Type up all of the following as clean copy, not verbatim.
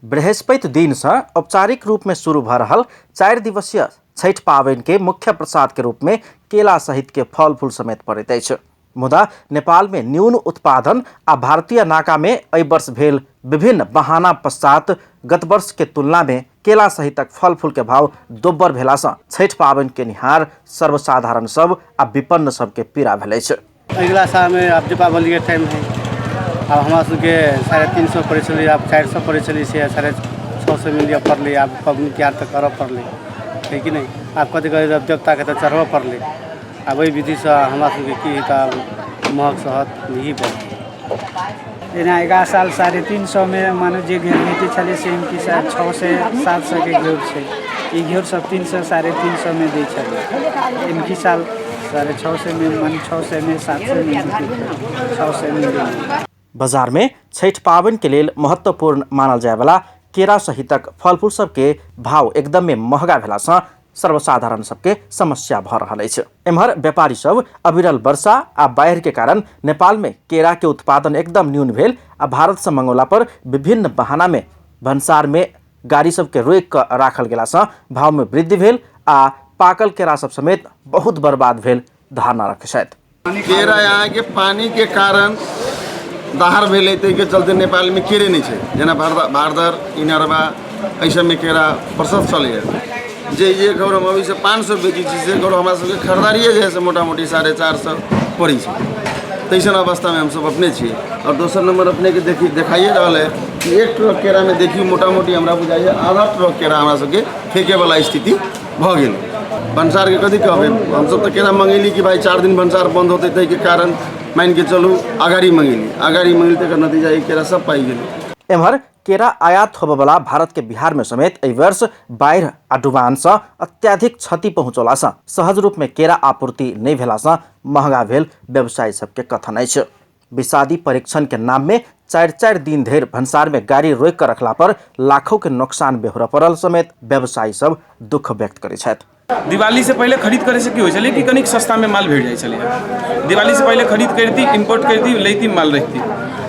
बृहस्पति दिनसँ औपचारिक रूपमे शुरू भऽ रहल 4 दिवसीय छठि पाबनिके मुख्य प्रसादके रूपमे केला सहितके फल फूल समेत पड़ैत अछि। मुदा नेपालमे न्यून उत्पादन आ भारतीय नाकामे एहि वर्ष भेल विभिन्न बहाना पश्चात गत वर्षके तुलनामे केला सहितक फल फूलके भाव दोब्बर भेलासँ छठि पाबनि केनिहार सर्वसाधारण सब आ विपन्न सबके पीड़ा भेल अछि। अगिला सालमे आब दीपावलीके टाइम है, आब हमरा सबके 350 पड़ै छलै, आब 400 पड़ै छलै, से 650 मिलिए पड़लै। आब पबनी तिहार तऽ करऽ पड़लै, है कि नहि? आब कथी कहै छै, देवताके तऽ चढ़बऽ पड़लै। आब एहि विधिसँ हमरा सबके की तऽ आब महग सहत नहीं पड़तै। जेना अगिला साल 350मे मानू जे घेर भेटै छलै से की 600 700के घेर छै, ई घेर सब 300 350मे दै छलै। एमकी साल 650मे माने 600मे 700मे 600मे दै। बाजार में छठि पाबनि के लेल महत्वपूर्ण मानल जायवला केरा सहितक फल फूल सबके भाव एकदमे महगा भेलासँ सर्वसाधारण सबके समस्या भऽ रहल अछि। एम्हर व्यापारी सब अविरल वर्षा आ बाढ़ि के कारण नेपाल में केरा के उत्पादन एकदम न्यून भेल आ भारत से मंगौला पर विभिन्न बहाना में भंसार में गाड़ी सबके रोकि कऽ राखल गेलासँ भाव में वृद्धि भेल आ पाकल केरा सब समेत बहुत बर्बाद भेल धारणा रखै छथि। केरा यहाँ के पानी के कारण दहार भेलै, ताहिके चलते नेपालमे केरे नहि छै। जेना भारदर इनरवा एहि सबमे केरा प्रशस्त चलैए। जे एक घौर हम अभी से 500 बेचै छी, से घौर हमरा सबके खरीदारिए जे है से मोटा मोटी 450 पड़ै छै। तैसन अवस्थामे हमसब अपने छी। आओर दोसर नंबर अपनेके देखी देखाइए रहल है कि एक ट्रक केरामे देखियौ मोटा मोटी हमरा बुझाइए आधा ट्रक केरा हमरा सबके फेकेवला स्थिति भऽ गेल। भनसारके कथी कहबै, हमसब तऽ केरा मङ्गेली कि भाइ 4 दिन भनसार बन्द होतै, ताहिके कारण मानिके चलू अगाडि मङ्गेली, अगाडि मङ्गेली तकर नतीजा ई केरा सब पाकि गेलै। एम्हर केरा आयात होबयवला भारत के बिहार में समेत एहि वर्ष बाढ़ि आ डुबान सँ अत्यधिक क्षति पहुँचौला सँ सहज रूप में केरा आपूर्ति नहि भेला सँ महंगा भेल व्यवसायी सबके कथन अछि। विषादी परीक्षण के नाम में 4-4 दिन धरि भंसार में गाड़ी रोकि कऽ रखला पर लाखों के नुकसान बेहोरऽ पड़ल समेत व्यवसायी सब दुख व्यक्त करै छथि। दिवाली से पहिले खरीद करे से की होइ छलै कि कनिक सस्तामे माल भेट जाइ छलै। दिवाली से पहिले खरीद करती, इम्पोर्ट करती, लैती, माल रखती।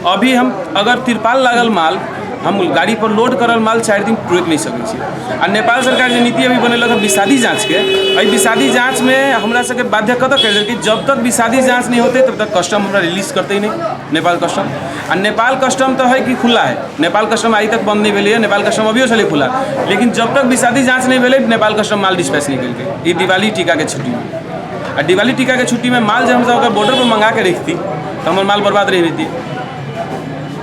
अभी हम अगर तिरपाल लागल माल हम गाड़ी पर लोड करल माल 4 दिन रोकि नहि सकै छी। आ नेपाल सरकार जे नीति अभी बनेलक हँ विषादी जाँचके, एहि विषादी जाँचमे हमरा सबके बाध्य कतऽ करि देलकै, जब तक विषादी जाँच नहि होतै तब तक कस्टम हमरा रिलीज करतै नहि नेपाल कस्टम। आ नेपाल कस्टम तऽ है कि खुला है, नेपाल कस्टम आइ तक बंद नहीं भेलै, नेपाल कस्टम अभियो छलै खुला, लेकिन जब तक विषादी जाँच नहीं भेलै नेपाल कस्टम माल डिस्पैच नहीं केलकै। ई दिवाली टीकाके छुट्टीमे, आ दिवाली टीकाके छुट्टीमे माल जे हमसब अगर बॉर्डर पर मंगा के रखती तऽ हमर माल बर्बाद रहि जैती।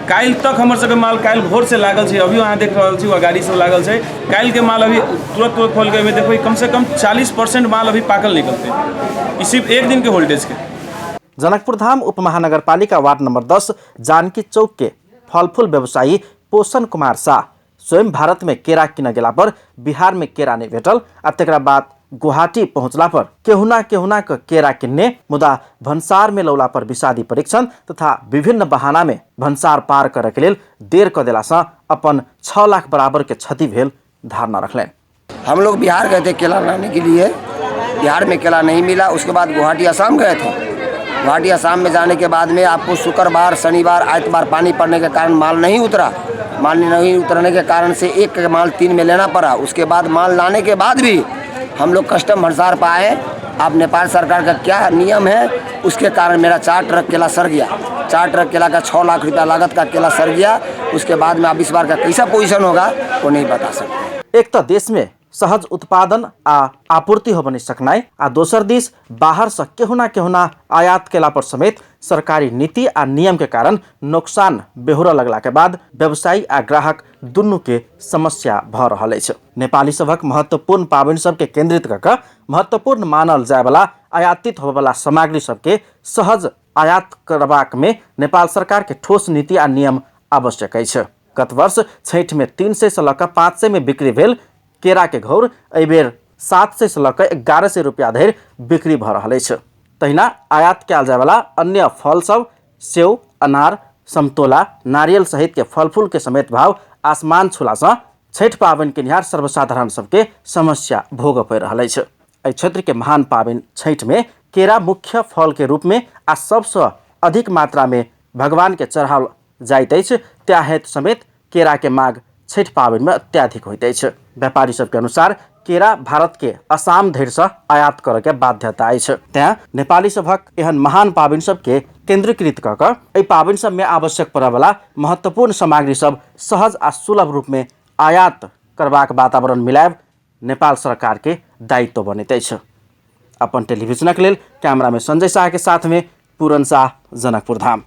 काल्हि तक हमर सबके माल काल्हि भोर से लागल छै, अभियो अहाँ देख रहल छी गाड़ी सब लागल छै। काल्हिके माल अभी तुरंत तुरंत खोल के ओहिमे देखबै कम से कम 40% माल अभी पाकल निकलतै, ई सिर्फ एक दिनके वोल्टेजके। जनकपुर धाम उपमहानगरपालिका वार्ड नंबर 10 जानकी चौक के फलफूल व्यवसायी पोषण कुमार शाह स्वयं भारत में केरा किन गेला पर बिहार में केरा नहीं भेटल आ तकरा बाद गुवाहाटी पहुंचला पर केहुना केहुना क केरा किन्ने, मुदा भंसार में लौला पर विषादी परीक्षण तथा विभिन्न बहाना में भंसार पार करे के लेल देर क देला से अपन 6 लाख बराबर के क्षति भेल धारणा रखलनि। हम लोग बिहार गए थे केला लाने के लिए, बिहार में केला नहीं मिला। उसके बाद गुवाहाटी असम गए थे, गुवाहाटी असम में जाने के बाद में आपको शुक्रवार शनिवार आइतवार पानी पड़ने के कारण माल नहीं उतरा। माल नहीं उतरने के कारण से एक माल 3 में लेना पड़ा। उसके बाद माल लाने के बाद भी हम लोग कस्टम भंसार पर आए। अब नेपाल सरकार का क्या नियम है उसके कारण मेरा 4 ट्रक केला सड़ गया। 4 ट्रक केला का 6 लाख रुपया लागत का केला सड़ गया। उसके बाद में अब इस बार का कैसा पोजीशन होगा वो नहीं बता सकते। एक तो देश में सहज उत्पादन आ आपूर्ति होबऽ नहि सकनाइ आ दोसर दिस बाहर से केहुना केहुना आयात केला पर समेत सरकारी नीति आ नियम के कारण नुकसान बेहोरऽ लगला के बाद व्यवसायी आ ग्राहक दुनू के समस्या भऽ रहल अछि। नेपाली सभक महत्वपूर्ण पाबनि सबके केंद्रित कऽ कऽ महत्वपूर्ण मानल जायवला आयातित होबयवला सामग्री सबके सहज आयात करबाक में नेपाल सरकार के ठोस नीति आ नियम आवश्यक अछि। गत वर्ष छठि में 300 से लऽ कऽ 500 में बिक्री भेल केरा के घौर एहि बेर 700 से लऽ कऽ 1100 रुपया धरि बिक्री भऽ रहल अछि। तहिना आयात कयल जायवला अन्य फल सब सेव, अनार, समतोला, नारियल सहित के फल फूल के समेत भाव आसमान छुला सँ छठि पाबनि केनिहार सर्वसाधारण सबके समस्या भोगऽ पड़ि रहल अछि। एहि क्षेत्र के महान पाबनि छठि में केरा मुख्य फल के रूप में आ सबसँ अधिक मात्रा में भगवान के चढ़ाओल जाइत अछि, त्या हेतु समेत केरा के माग छठि पाबनिमे अत्याधिक होइत अछि। व्यापारी सबके अनुसार केरा भारत के असम धरिसँ आयात करऽके बाध्यता अछि। तेँ नेपाली सभक एहन महान पाबनि सबके केन्द्रीकृत कऽ कऽ एहि पाबनि सबमे आवश्यक पड़यवला महत्वपूर्ण सामग्री सब सहज आ सुलभ रूपमे आयात करबाक वातावरण मिलायब नेपाल सरकारके दायित्व बनैत अछि। अपन टेलिभिजनक लेल कैमरामे संजय शाहके साथमे पूरन शाह, जनकपुर धाम।